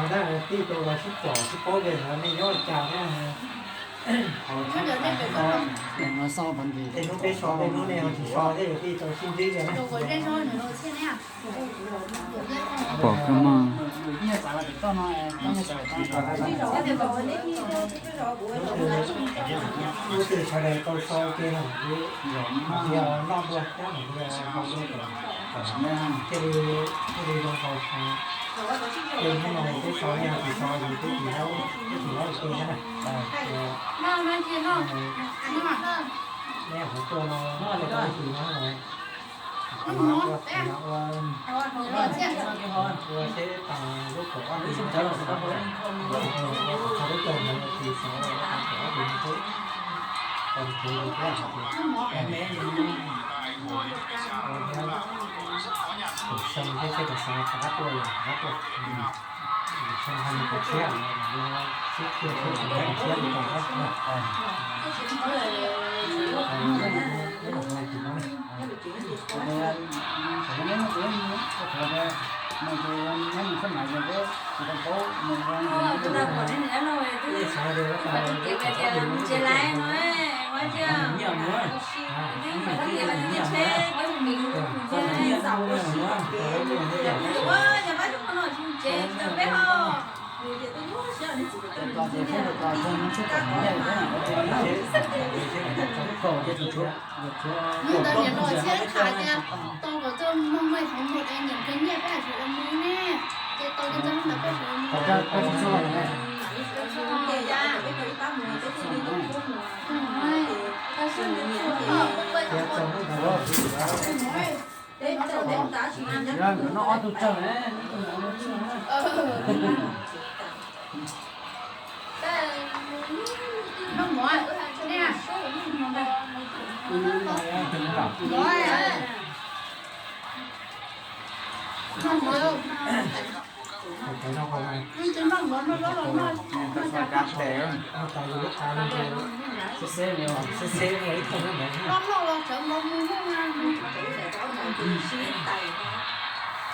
Tij tau los sib pom sib paub ces nej nyob li cas thiab? Tej hnub peb so tej hnub nej ho tsis so thiab, tij tau sib ntsib li na. Pom kawg mas. Lub twg sawv daws tau so ua ke no, noj dua thiab thiaj li, thiaj li zoo nkaus. Ces hnub no peb so, nej ho tsis so ces peb tsis laib, peb tsis laib ua ke thiab na. Nej ho tuaj no, nej tau ib tug no, ua, ua seb tas lub kaum ob hlis no, txog lub caug no tsis so, kaum ob hlis no xwb, tau kev li thiab. Tus xyoo thiab seb puas xav rov qab tuaj, rov qab tuaj. Xyoo hais li kaum tshiab, xib hwb xyoo hais li kaum tshiab li cas thiab. Ntawd niam laus Txhiab tham tias tau kom txoj moo muaj heev mus es niam khwv nyiaj peb hais sawv daws mus ne, ces tau cov ntawd peb sawv daws mus. Nkawd noj ob tug tsawg ne.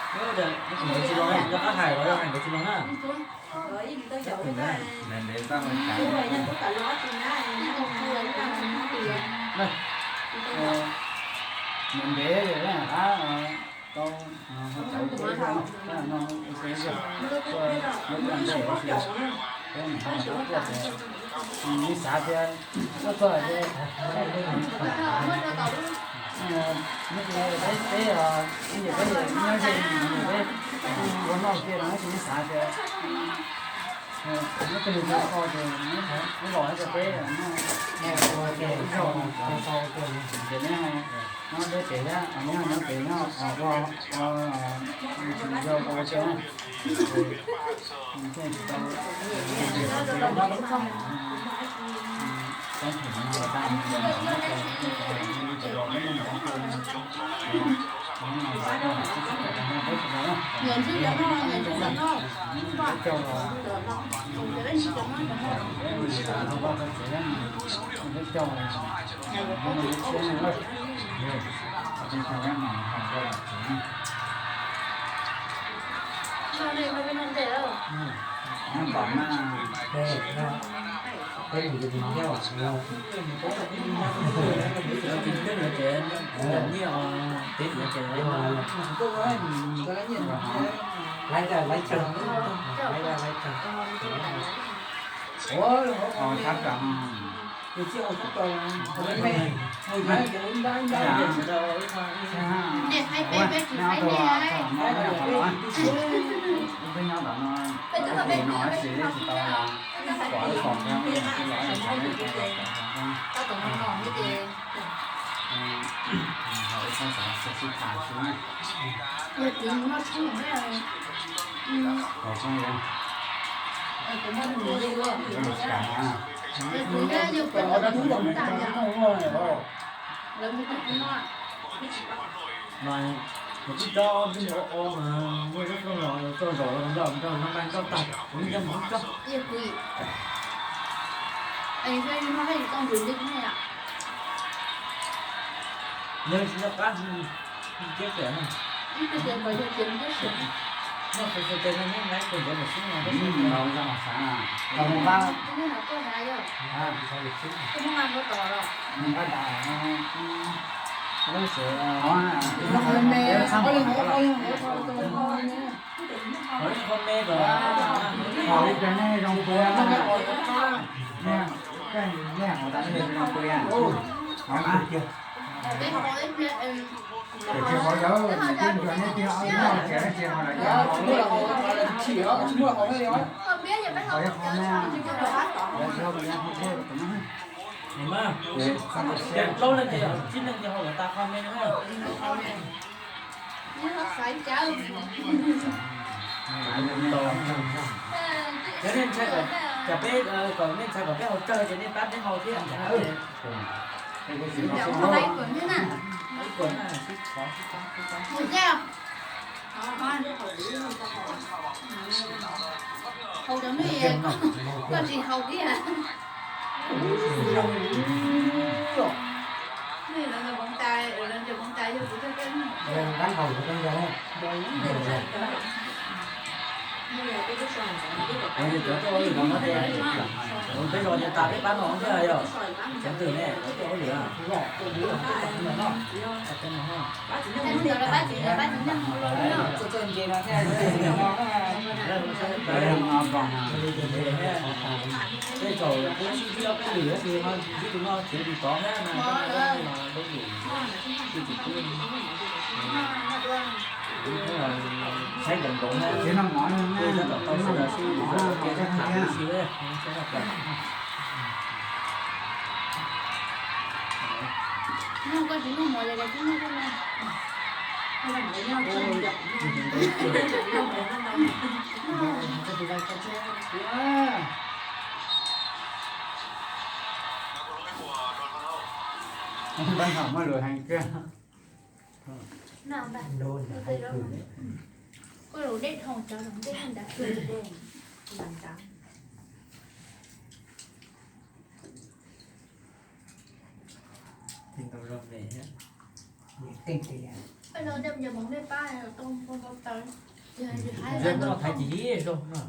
Nkawd tsis los, nkawd qab hais los yog hais nkawd tsis los na. Ntev ntev tau, ib xav tias tuaj txog tias neb peb, peb nyob ze peb ua noj tiag no, neb tsis xav tias neb twg nyob qhov twg, neb los rau peb noj ua ke ib zaug, ces neb nyob peb pem thiab, neb nyob pem nyob ua, ua, ua ke na. Laib, laib tsaug, laib, laib tsaug. Mas kuv twb coj ob peb ntaub o mas muaj ib lub koj los txog zaum los nrog nrog no npaj koj tag, kuv yeej coj mus koj. Yog tsis nco qab, kiab kiag. Plaub leej ces yog tsib leej ces ho kom tas qho me no. Cov nej ntshai kom, cas peb kom nej ntshai kom peb haus tsawg ces nej pab peb haus thiab. Haus cov nej, koj tsis haus thiab. Peb zos ces tas peb pab no thiab yog, cov twg ne, cov tuaj hauj lwm. Tej thaum peb sib ntsib ob peb lwm ces ho ntsib tus no txiav tus tod thiab na, saib ncaws nkaus na, tej tab tom tau sawv daws sib ntsib sawv daws kev tham si. Pab no muaj lus heev kawg. Thaiv tsis ib zaug no.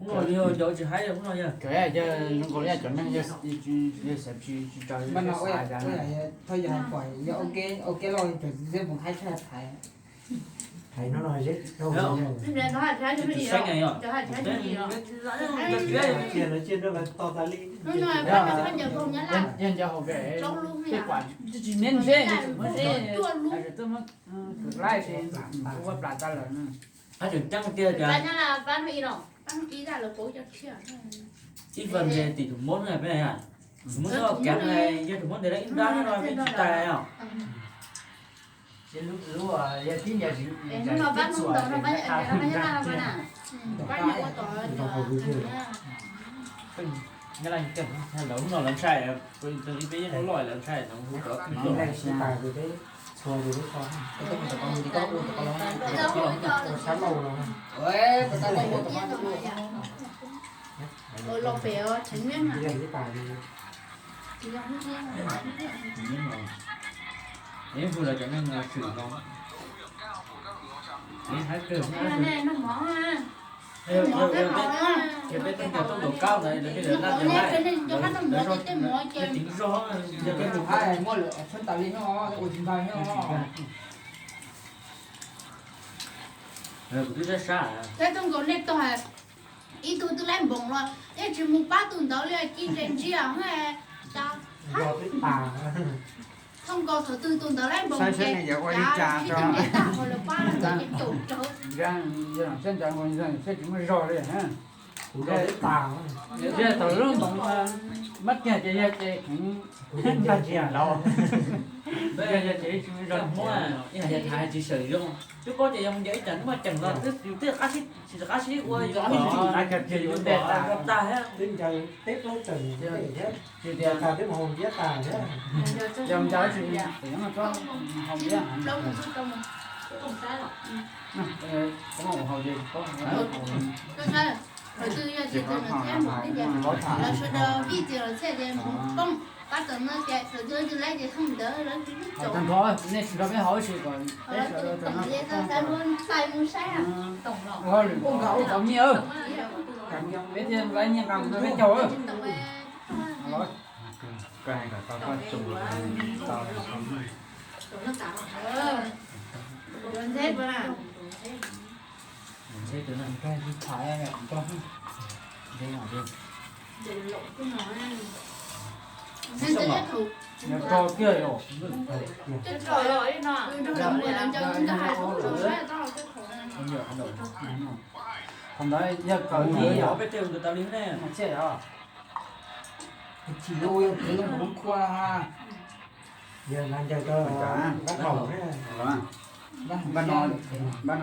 Hnub no yog cov tsis haib, hnub no yog zoo nkaus li cov neeg yog xav tsis tsis tau, yog xav tsis tau. Thov yog hais kom yog ua ke loj, cov txiv txiaj mus haib tshaj thaiv. Thaiv no no, yog nco hauv pem tej kuam laij ua plas tas lawm. Qab tseem ceeb tiag tias ib fam ces tim tus mob no peb, tus mob no kav yog tus mob ntes ib nrab no peb tsis tas os. Lawv hnub no lawv ntshai, peb yeej loj lawv ntshai no hu cov twj cuag. Los pem tseem Hu lawv cov neeg swm no, haib kawg. Yog peb tej cov tuaj nkaum kab ntawd lawv tej lawv laj cov haib, lawv zog, yog peb tus haib muaj lawm tshab tas li no, ua tsis npag no. Kuv twb sab sab. Thiab tuaj nkaus nej tog, ib tug twb laib npoos los yeej tsis mus pab tus ntawd li, ci ntses ntsia tas. Thooj nkaus thaum twg tus ntawd laib npoos ces cas tsis tau ntev tag qhov lawv pab ntawd ces caum rawv. Saib ntawd saib tsis muaj zog li. Thaum lub npoos mab kiag ces yog ces kheev ntag tsis yam laus. Yog ces tsis muaj zog. Hmoob ib hais tsis sawv zoo, twb paub tias yog mus ncaws ib cag hnub muaj ceem los twb qab sib, tsis qab sib ua, yus qab sib ua ntej tas. Twb ncaws teb plaub tseem thiab, tsis tias tas twb mus haus ntiab tas thiab. Yog ncaws tsis txeem tsob haus ntiab. Lawv sawv daws vij tias lawv thiaj mus poob. Pab tom no ces sawv daws laib ces thooj ntawd lawv tsis tau. Tag nrho nej tsis nrog peb haus ib si kom peb sawv daws tom no. Ua lwm ua nkaus ua kom nyiaj. Peb thiaj laib nyiaj nqa mus rau peb caug. Qhov ntawd yog kawm li os. Peb tej ua tau li ne. Tsis lub yog kwv lub nkaus lub khua ha. Yog na ncaws rau Vab Haus. Npaj no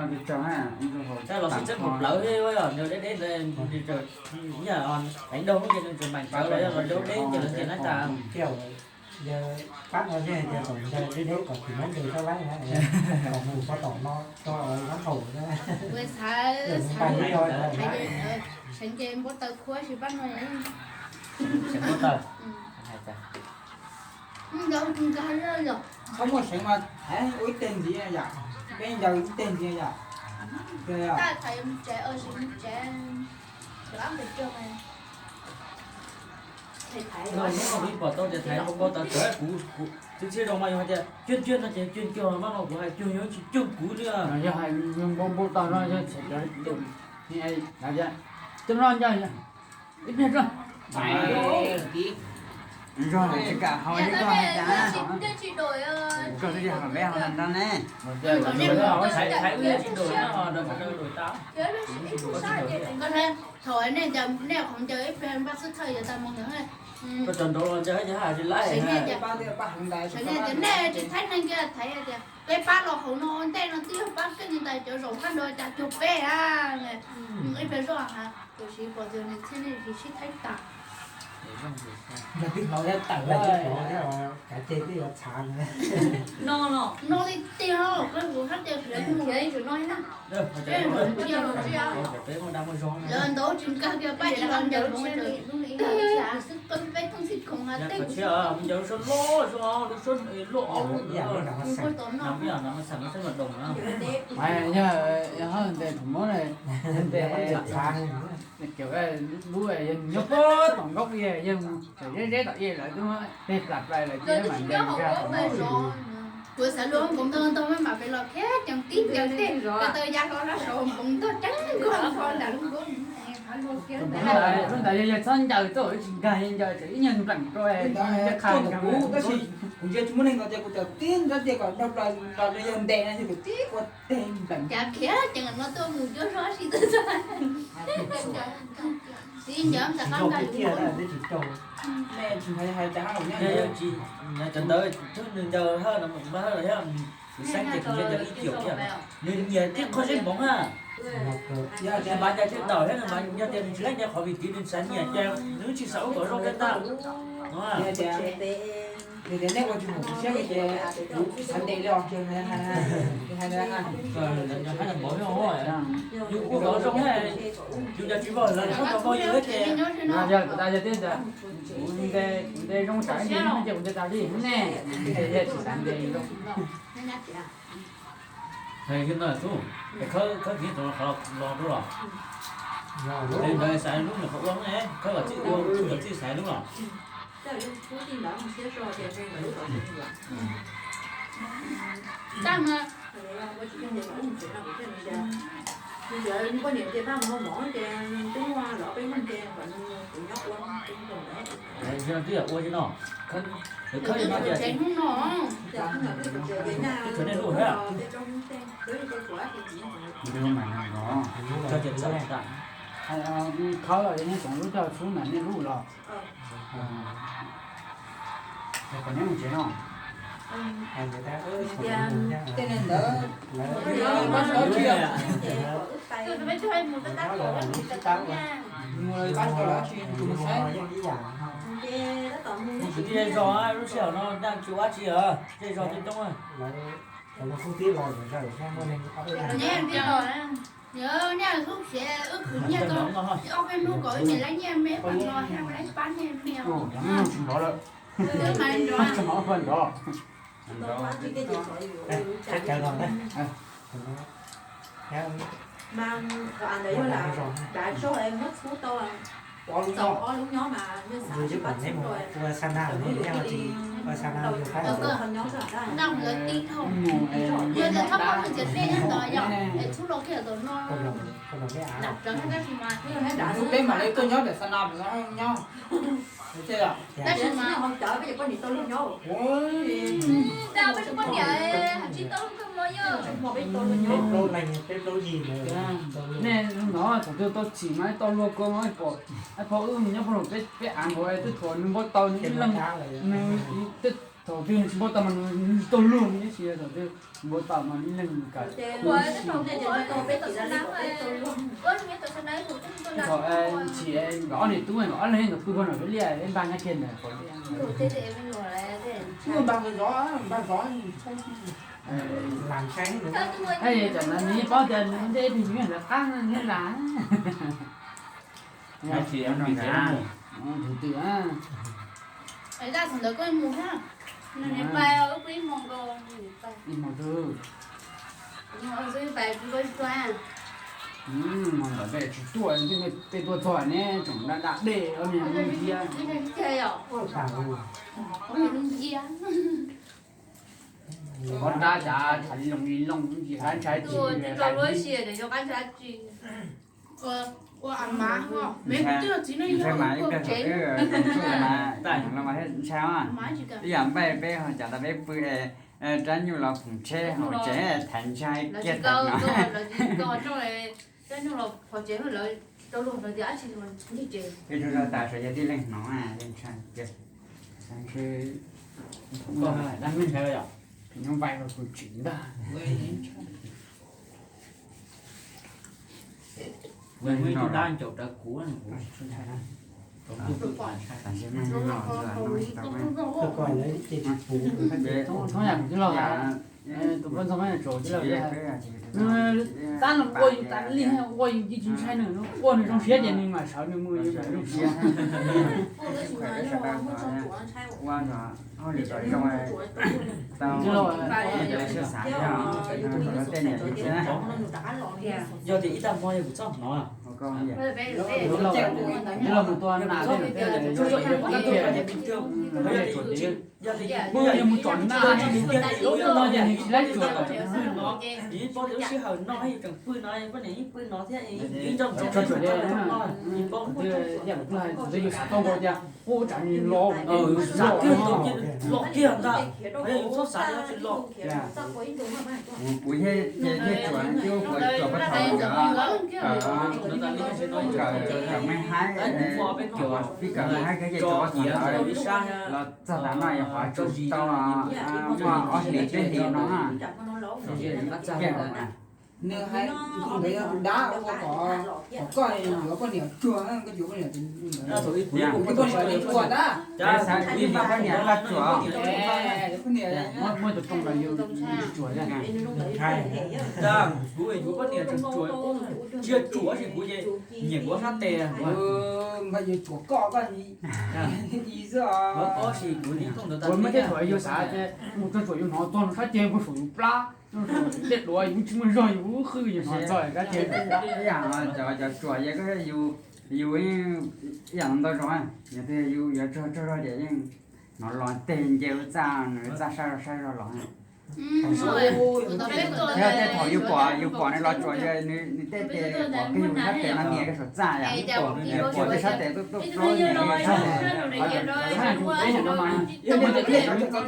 tsis tsaug na. Los sib txeeb plawv plawv thiab, nws deb deb ntawd, yam eev dau ces nws tseem meem plawv los yog los deb deb ces lawv tias na tas. Pab no thiaj tias kom ncaws deb deb kom tsis muab ncaws sab laib na, kom mus pab tom no rau Vab Haus na. Seev ces npua taws khuab tsis pab no. Txhob muaj seev mas thaiv ua ib teg ntxiv yom, peb ncaws ib teg ntxiv yom. Hnub no kuv pom tau tias thaiv npau npau taws tawm kuv, kuv txiav txim zoo mas yog hais tias cuag cuag no ces cuag cuag mas no kuv hais cuag yog tsis cuag kuv li. Yog hais npau npau taws no yog txhais cov cov no ncaws ib pliag tso. Zoo tsis kam haus li koj hais cas, koj twb yog haus peb haus ntau ne. Thaum nej ncaws, nej qhov ncaws ib pliag npaj xub thawj yuav tag moo ntawd. Koj cov nraud los ncaws ib yam tsis laib. Tseem nej tias nej tsis thaiv neeg kiag, thaiv tias peb pab los hauv no ua ntej no twb yog pab keej ntawd, cov zaum hab nrog cas cuag peb a. Ib pliag zoj ha, tiam sis pom tias nws thiaj li tsis sib thaiv tas. Nrog twb hlauv thiab tawm, kav ces twb yuav txhav no li tiag. Kuv hab tias khiav mus, lawv ntaub tsis nkag kiag pab ib los ncaws hmoov, tej xwb qw peb thooj txhij khoom hab tej. Yog ntes thaum mob ne, ntes cov lub yog nyob puag tom nkaub yog tseem zeb zeb tom ib lawv twb muab teg plas plais lawm ces mam ntes nkag. Kuv xav luag nkoos ntog ntog maj mam pem los thiab ceev tib ncaws tej ko taw ya hlo rau saum nkoos ntog ceeb nkaus nrho nram lub nkuab. Lub ntawd yog yawg txhob ncaws tuaj tsis nkag, yawg ncaws tseem ib nyuag npleem rau yawg qha nkag. Kuv ntsia tsis muaj neeg no ces kuv txawm tib nrab tias kom nrog plas los rau yawg ntes no ces kuv tib ua teg npleem. Cas khiav ceev no tuaj mus cuab zog si twb txog. Tib ncaws ntawd qab nkag. Nej tsis hais cas hab los nyob cov ntawd thwb nws ncaws hawj no mus hawj los thiab. Kuv saib ces kuv ncaws ib ciam thiab, nws nyiam tib qho zeb hmoov na. Nws mas ncaws thiaj tawm thiab, nws mas yog tias nws tsis laib ncaws qhov vim tiv nws xav nyiam ces nws tsis xav ua kom zoo thiaj tag. Yog tias nej ua tsis haum kuv siab ces kuv xav ntes li os. Yus ua kom zoo, yus yog tsis vog lawv txhob tau vog yus thiab ces. Yog kuv tas yog tias kuv ntes, kuv ntes zoo tsam ib ntsis ces kuv ntes tas li ne, ces yog tsis xav ntes zoo. Hais li no xwb, es khawb, khawb kiv tau qhov los rau los. Es ntawd xaiv lub nyuam qhuav ua ne, khawb kom txij ua, khawb kom txij xaiv lub los. Twb yog ua li no, khawb li no tias, tsev hnub no, tsev nej lub thiab, cog ces txawm tas. Khawb los nej tseem lub coj txhub na nej lub los. Kom neb mus tsev no. Tej neeg ntawd, mus pab tau dab tsi, tus mus saib. Mus kwv tij zej zog, lub sij hawm no nyob tsis ua dab tsi os, zej zog coob coob. Neb tij laug, yog nej lub siab wb khwv nyiaj tau ob peb hnub kom wb niam laib nyiaj me, pab no thiaj laib pab nej me os. Tsis nrov lawm. Tso ob pawg nrov. Ua xa na, ua xa na yus qab. Peb mam li tuaj nyob pem xa na nyob. Peb plaub leeg, peb plaub yig. Nej no thaum twg tau txim mas tau luag ko, pom pog wb mus nyob pog laug peb av nkaus twb thuam nws npau taws nws ib leeg, nws twb thaum twg nws tsis npau taws mas nws tau luag, tab sis thaum twg npau taws mas ib leeg kawm. Thaum txim nkawd ob niam tub nkawd ob leeg nkawd pw pog laug peb liaj, peb npaj nyob kiag ntawd. Cov no nws yeej paub tias nws ua ntej ib tug nyob ntawd qab nyob las. Tus twg? Ib hmo twg? Hmo ntawd dej tsis tuaj, tej tuaj txog ne tseem da da dej, ntsia. Pob nrab cas tshav li loog li loog, ntsis qab ntshai tsis. Ntshai mas ib pliag thaum twb ntshai mas ib yam npaij peb ho cas tas peb pw es rab nyuj los khoom tsheb ho tsev thaiv ntshai kiag tag no. Peb tsuas tas sav yog tib leeg hnov ntshai kiag. Dab me ntshai yom, nyob vais los kuv tsis ntag. Thoob yam kuv tij laug, tus poj ntxoog peb tij laug, tab nws ua yus tas li, ua yus cia tsis ntshai nws, ua nws zoo siab ces nws mam sawv nws mus yus mam zoo siab. Ua hauj lwm kom zoo, tau ua xav xav thiab, tej niam txiv na. Yog tias ib tag hmo yog kuv txoj hnov. Tij laug mus tua nas, yog tias mus tsom nas no ces nws tsis laib tsuam. Yog kuv txoj hais tias yus xav tau nkaus tias ua tsam nws los, los kiag ntag, yus txhob xav los tsis los. Kuv yeej tsuas tsuas pab thaum nkawd, nkawd me haib, pib nkawd me haib kawg yeej tsuas pab thaum nkawd los txog tav no yog qhov tsis tau, muaj ob hlis peb hlis no na. Nws hais tus ntawd yog tus dab ua kom, kom koj yuav poj niam tsuag, koj yuav poj niam, poj niam tsuag ntag. Xav ib pab poj niam nqa tsuag. Muaj tus rooj los yus tsuag. Kuv yuav poj niam tseem tsuag, tsis tsuag ces kuv nyiam kuv sab tes. Npaj yus tsuag koj koj xwb. Kuv muaj tej thaum yus xav tias mus tsuag tsuag yus hnov txog nws sab ceg puag saum yus plab, tej duav yus tsis muaj zog yus qwj yus hnov txog sab ceg. Ib yam cov tsuag yeej, yus yeej ib yam ntau zaus, yog tias yus yuav tsuag tsuag zog ces yeej hnov los teg nce lub txaj, nws lub txaj sab zog sab zog los. Yog tej thaum yus pom, yus pom nws los tsuag, nws tej tes pom kiag yus sab tes no nias kiag saum txaj yom, pom tej sab tes tuaj tuaj plaub nias kiag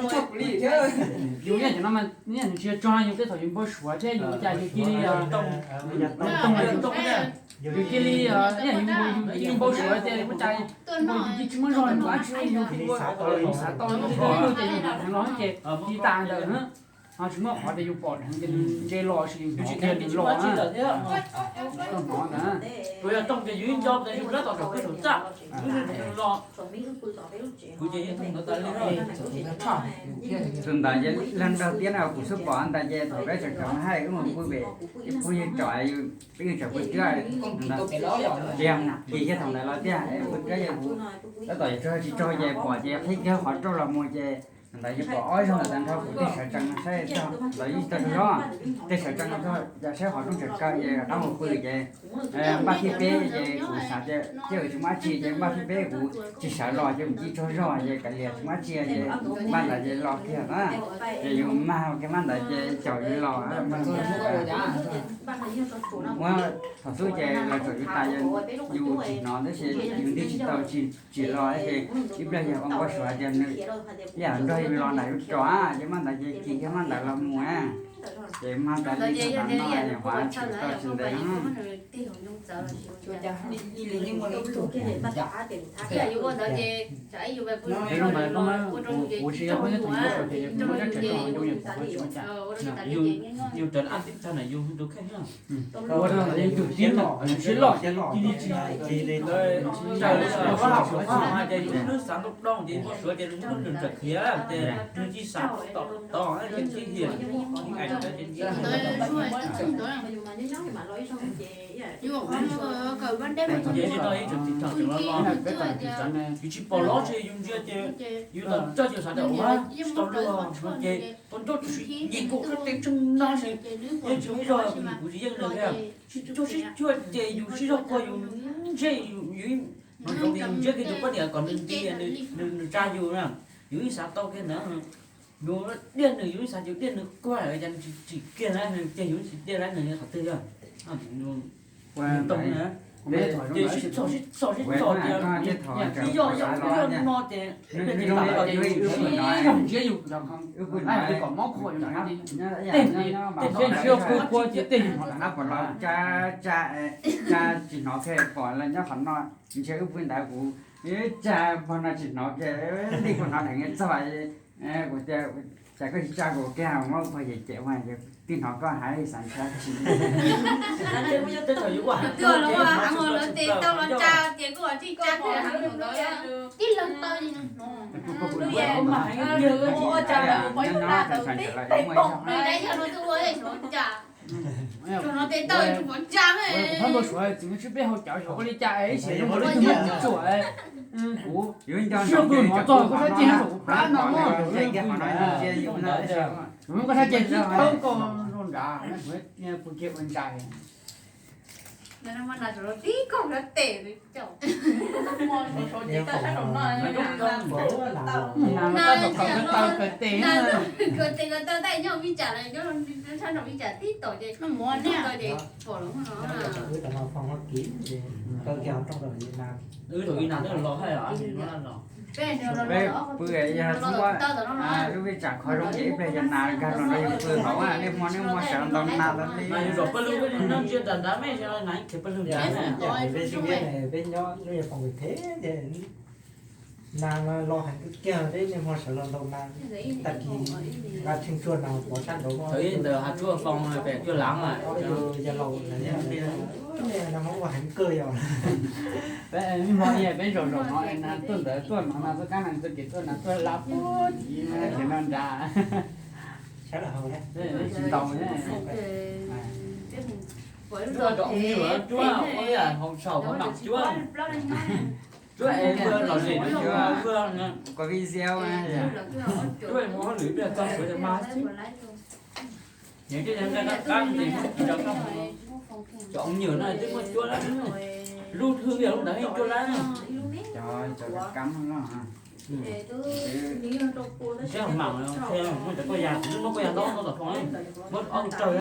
sab tes. Yus yeej cov no mas, yus yeej tsis tsuag, yus tej thaum yus npau suav thiab yus ua cas yus cia li, yus cia li, yus cia li npau suav tias ua cas yus cia tsis muaj zog, yus ua dab tsi yus xav tau, yus cia li los ces cia tas ntawm na. Tsis muaj qhov tias yus pom dheev ces nws ntse los, yus tsis tias nws los na. Koj hnov ntag. Kuv yog toog ces yus ib nco tes yus lab tom kawg thaum txaj, yus los. Kuv ces yus toog ntawd tas li. Tus ntawd ces leej nraug tiab no kuv xub pom ntawd ces thaum peb tseem cov hais wb mus pw pem phooj ywg tsom, peb yeej tseem pw riab, ces yog kis thiab thaum ntawd los tiag, pw riab ces kuv tab tom yuav tsaug tsis tsaug ces pom ces qhib kiag qhov rooj los mus ces ntawd ces pom ob zaug ntawd tag nrho kuv tig sawv tsees saib tag los yeej tsis tau tsaug zog, tig sawv tsees tag saib qhov rooj tseem kaw ces rov qab mus pw ces npaj thib peb ces kuv xav tias ces tsis muaj dab tsi ces npaj thib peb kuv tsis sawv los ces mus ci tsaug zog ces kav liam tsis muaj dab tsi ces npaj ntawd ces los kiag na, ces yus mag kiag npaj ntawd ces caum yus los. Muab thaum xub ces los tsom yus tas, yus tsis hnov tab sis yus ntig tsis tau tsis los ces ib pliag yog ua npau suav tias nws ib yam nrog yus los nram yus ros ces npaj ntawd ces kis kiag npaj ntawd los mus na. Ces mag tas li tag no, qhov tsis tau tsis ntev no. Yus tsis yog phooj ywg tus yuav tau ces yus muaj coob tsam yus tsis muaj cam. Yus raws ab tib tag na yus tus kheej na. Ua rau yus tus tib no siab loj, cia li tsis raws li qhov hauj lwm hauv qab hauv mas ces yus lub hnub xav ntau ntau ces yus npau suav ces nws muaj lub hwm raws qhia ces nws tsis xav tod tod ces tib hiam. Ces li no ib tsoom tib tag tseem los los, yus tsis pom los ces yus ntsia ces yus tau coj ces xav tias ua tsis tau luag no ces tus ncauj tsis yeej kuv qab tes tseeb no ces yeej tsis muaj zog, kuv tsis yeej nws thiab. Sib cuag sib cuag ces yus sib zog quaj yus ntsej yus, yus hnov zoo li yus ntsib kiag tus poj niam kom nws nti nws tsa yus na, yus yeej xav tau kiag ntawd. Yus diaj nws yus yeej xav yus diaj nws quaj lawm cas nws tsis tsim kiag na, ces yus tsis diaj nws qhov twg. Ces sib txog sib txog sib txog ces yog yog yog no ces tej ntawd ces yus sib zog ntsib yus, kom mob khuam yus tej, tej ntshiab quaj quaj ces tej yus hnov tsa tsa tsa tsis hnov kiag, pom lawv nyob qhov no, ntshe wb pw ntawd kuv tsa pog no tsis hnov kiag, li pog no dheev txog kuv tias cas koj tsis tsa kuv kiag, muab pog cem cem ua twb hnov koj hais xav ntshaw tsis. Twb los heev lawv tes tau los tsa ces kuj tsis tsa kiag heev ntawd. Tib leeg tau ces nws hnov. Ua cas ua cas ua cas. Tsuas hnov tes tau tsuas pom tsa. Kuv thab npau suav txiv sib peb hau cawv xyov ua li cas ib sim no ua li tug me tsuam kuv sib pw hnov txog koj sab ceg saum kuv plab no. Kuv muab koj sab ceg tib thawb koj zoo nrad, kuv kiag ua ntsais. Nas tab tom khaws kawg taw kawg tes na. Wb thaum ub nas twb los hais os. Peb pw yog xub muab lub vij tsam qhov zoo ces ib pliag yog nas nkag los rau yus pw hauv, nej muaj nej muaj sawv ntau nas tas li. Peb nyob lub foos pem pem nas los heev kawg kiag, peb niaj hmo sawv los ntaus nas, tag kis nqa tsheej tsuag nas pov sab nraud. Thaum ib ntawd hav tsuag foos pem cuaj lav mas yog laus nas hmoob ua heev kawg yom. Peb ib hmo peb zaum zaum no nas tuaj ntawd tuaj no nas tuaj kab nas tuaj kev tuaj nas tuaj lab puag tid no nrad. Tsis ntaus. Cuab, cuab, cuab, cuab es los lim cuab, kuv video, cuab hauj lwm ib pliag txog suav mas xwb. Nws tej qab qab ces muab ci rau qab hauv. Cov ua nyuam no twb muaj cuab lab, lub hwj yog lub ntawd yeej cuab lab. Cov cov kab no. Ntshe mam muaj cov kuj yas, muaj kuj yas ntaub ntaub tom foom, muab ob tug raug